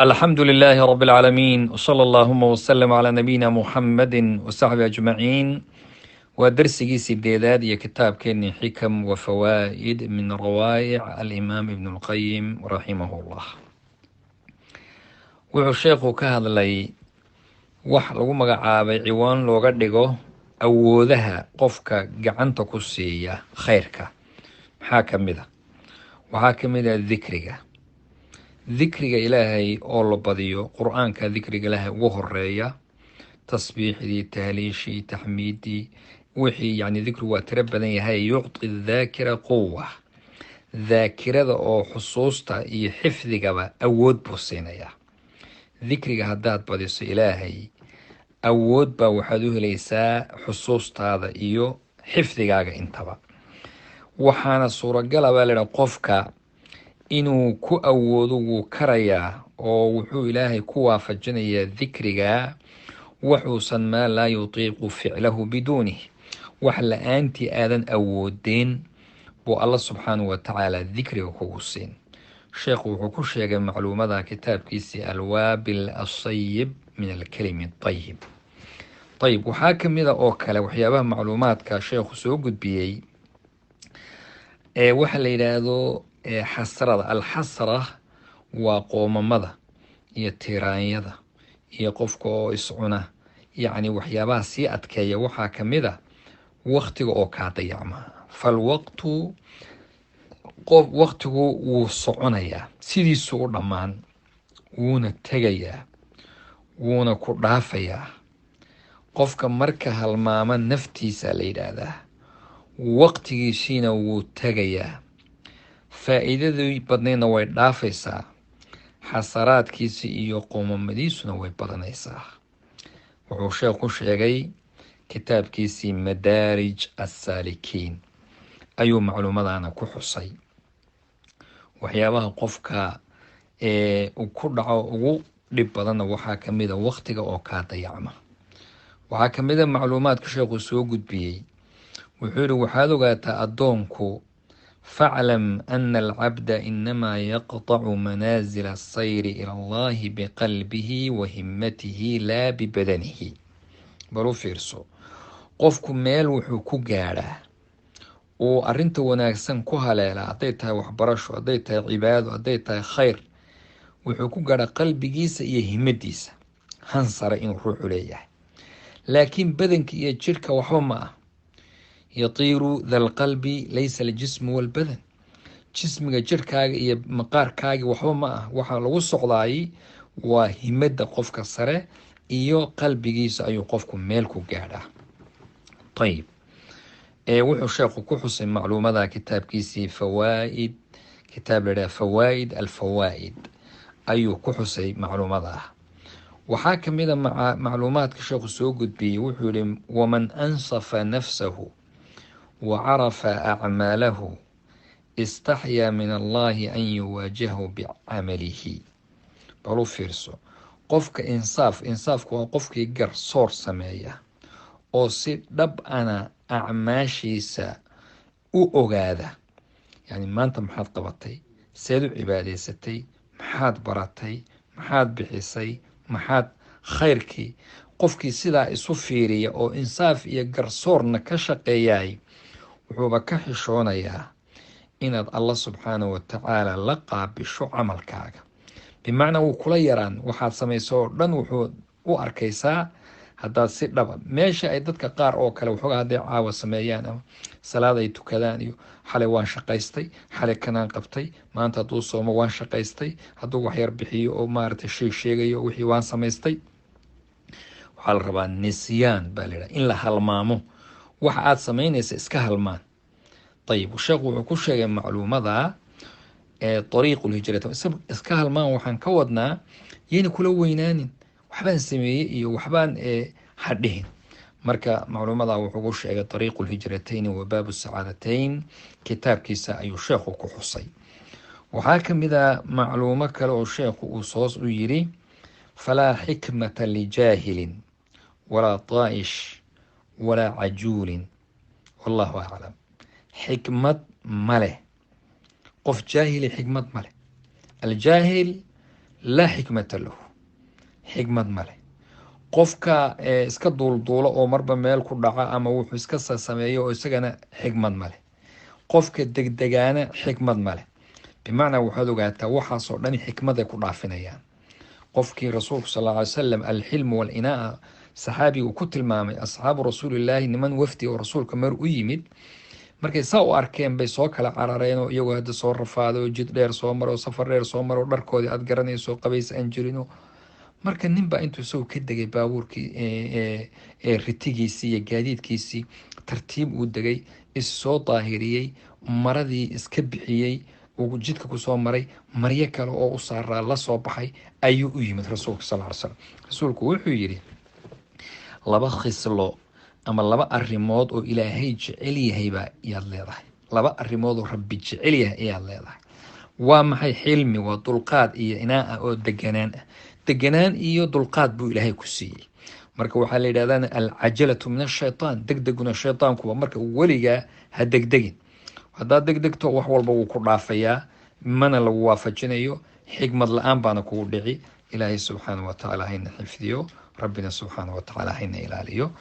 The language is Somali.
Alxamdu lilaahi rab اlcaalamiin, wsala allahuma wslm calaa nabiyina Muxamadi wasaxbi ajmaciin. Waa darsigii sideedaad iyo kitaabkeeni Xikam wa Fawaa'id min Rawaa'ic Alimaam Ibn Lqayim raximah llah. Wuxuu sheekhu ka hadlay wax lagu magacaabay, ciwaan looga dhigo, awoodaha qofka gacanta ku siiya khayrka. Maxaa ka mid a? Waxaa ka mid a dikriga, dikriga Ilaahay oo la badiyo, Qur-aanka, dikriga Ilaahay ugu horeeya, tasbiixdii, tahliishii, taxmiidii, wixii yani dikrigu waa tiro badan yahay. Yucطi daakira quwa, daakirada oo xusuusta iyo xifdigaba awood buu siinayaa. Dikriga haddaad badiso Ilaahay, awood baa waxaad u helaysaa xusuustaada iyo xifdigaaga intaba. Waxaana suuragala baa laidhaha qofka inuu ku awoodo, wuu karayaa oo wuxuu Ilaahay ku waafajinayaa dikriga waxuusan maa laa yutiiqu ficlahu biduunih, wax la-aantii aadan awoodeen buu Alla subxaanahu watacaala dikriga kugu siin. Sheekhu wuxuu ku sheegay macluumada kitaabkiisii Alwaabil Asayib min Alkalimi Ayib. Ayib, waxaa kamid a oo kale waxyaabaha macluumaadka sheekhu soo gudbiyey ee waxa la yidhaahdo xasrada. Alxasra waa qoomamada iyo tiraanyada iyo qofka oo iscuna, yacni waxyaabaha sii adkeeya. Waxaa kamid a waktiga oo kaa dayacma. Falwaqtu, qof waktigu wuu soconayaa, sidiisuu u dhammaan, wuuna tegayaa, wuuna ku dhaafayaa. Qofka marka halmaama naftiisa la yidhaahdaa, waqtigiisiina wuu tegayaa, faa'iidadii badnaydna way dhaafaysaa, xasaraadkiisa iyo qoomamadiisuna way badanaysaa. Wuxuu sheekhu sheegay kitaabkiisii Madaarij Assaalikiin ayuu macluumadana ku xusay. Waxyaabaha qofka ee uu ku dhaco ugu dhib badanna waxaa kamid a waqtiga oo kaa dayacma. Waxaa kamid a macluumaadka sheekhu soo gudbiyey, wuxuu yihi: waxaad ogaataa addoonku, faclam ana alcabda inamaa yaqطacu manaazila asayri ila Allahi biqalbihi wa himmatihi laa bibadanihi. Bal u fiirso, qofku meel wuxuu ku gaadhaa uu arinta wanaagsan ku haleelaa, hadday tahay waxbarasho, hadday tahay cibaado, hadday tahay khayr, wuxuu ku gaadhaa qalbigiisa iyo himadiisa, han sare inuu ruuxu leeyahay, laakiin badanka iyo jidhka waxba ma ah. Yatiiru tha lqalbi laysa aljismu walbadan. Jismiga, jidhkaaga iyo maqaarkaaga waxba ma ah. Waxaa lagu socdaayay waa himada qofka sare iyo qalbigiisa ayuu qofku meel ku gaadhaa. Ayib, wuxuu sheekhu ku xusay macluumada kitaabkiisii Fawaaid, kitaab la idhaha Fawaa'id Alfawaa'id ayuu ku xusay macluumada. Waxaa kamid a macluumaadka sheekhu soo gudbiyey, wuxuu yihi: waman ansafa nafsahu wa carafa acmaalahu istaxyaa min Allahi an yuwaajihahu bicamalihi. Bal u fiirso, qofka insaaf, insaafku waa qofkii garsoor sameeya oo si dhab ana acmaashiisa u ogaada, yani maanta maxaad qabatay, seed u cibaadeysatay, maxaad baratay, maxaad bixisay, maxaad khayrkii. Qofkii sidaa isu fiiriya oo insaaf iyo garsoorna ka shaqeeyay, wuxuuba ka xishoonayaa inaad Alla subxaanahu watacaala la qaabisho camalkaaga. Bimacnaa, wuu kula yaraan waxaad samayso oo dhan, wuxuu u arkaysaa haddaad si dhaba. Meesha ay dadka qaar oo kale waxoogaa hadday caawa sameeyaan ama salaad ay tukadaan iyo xalay waan shaqaystay, xalay kanaan qabtay, maanta hadduu soomo waan shaqaystay, hadduu waxyar bixiyo oo maaragtay sheeg sheegayo wixii waan samaystay. Waxaa la rabaa nisyaan baa la yidhaha, in la halmaamo waxa aad samaynaysa, iska halmaan. Ayib, sheekhu wuxuu ku sheegay macluumada ee Ariiqu Lhijrata. Iska halmaan waxaan ka wadnaa yayna kula weynaanin, waxbaan sameeyey iyo waxbaan hadhihin. Marka macluumada wuxuu ku sheegay Ariiqu Lhijratayni wa Baabu Sacaadatayn, kitaabkiisa ayuu sheekhu ku xusay. Waxaa kamid a macluumo kale oo sheekhu uu soos u yiri: falaa xikmata lijaahilin walaa taa'ish walaa cajuulin, wallahu aclam. Xikmad ma leh qof jaahili, xikmad ma leh. Aljaahil Laa xikmata lahu, xikmad male. Qofka iska duulduula oo marba meel ku dhaca ama wuxuu iska sameeyo oo isagana xikmad male. Qofka degdegaana xikmad male. Bimacnaa, waxaad ogaataa waxaasoo dhan xikmaday ku dhaafinayaan. Qofkii Rasuulku sal alla alay wasalam alxilmu walinaa saxaabigu ku tilmaamay, asxaabu Rasuulillaahi, niman wafdi oo Rasuulka mar u yimid, markay saa u arkeen bay soo kala carareen, oo iyagoo hadda soo rafaaday oo jid dheer soo maro oo safar dheer soo maro, dharkoodii aad garanayso, qabays aan jirino. Marka ninbaa intuu isagu ka degay baabuurkii, ritigiisii iyo gaadiidkiisii, tartiib uu degay, is soo daahiriyey, maradii iska bixiyey uu jidka kusoo maray, maryo kale oo u saaraa la soo baxay, ayuu u yimid Rasuulka sal ly slam. Rasuulku wuxuu yidhi: "Laba khislo ama laba arrimood oo Ilaahay jecel yahaybaa yaad leedahay, laba arrimood oo Rabbi jecel yahay ayaad leedahay." Waa maxay? Xilmi waa dulqaad, iyo inaa oo deganaan ah. Deganaan iyo dulqaad buu Ilaahay ku siiyey. Marka waxaa la yidhahdaan alcajalatu min ashaytaan, degdeguna shaytaankuba. Marka weligaa ha degdegin. Haddaad degdegto, wax walba wuu ku dhaafayaa, mana lagu waafajinayo, xikmad la-aan baana kugu dhici. Ilaahay subxaana wa tacaala hayna xifdiyo, Rabbina subxaana wa tacaala hayna ilaaliyo.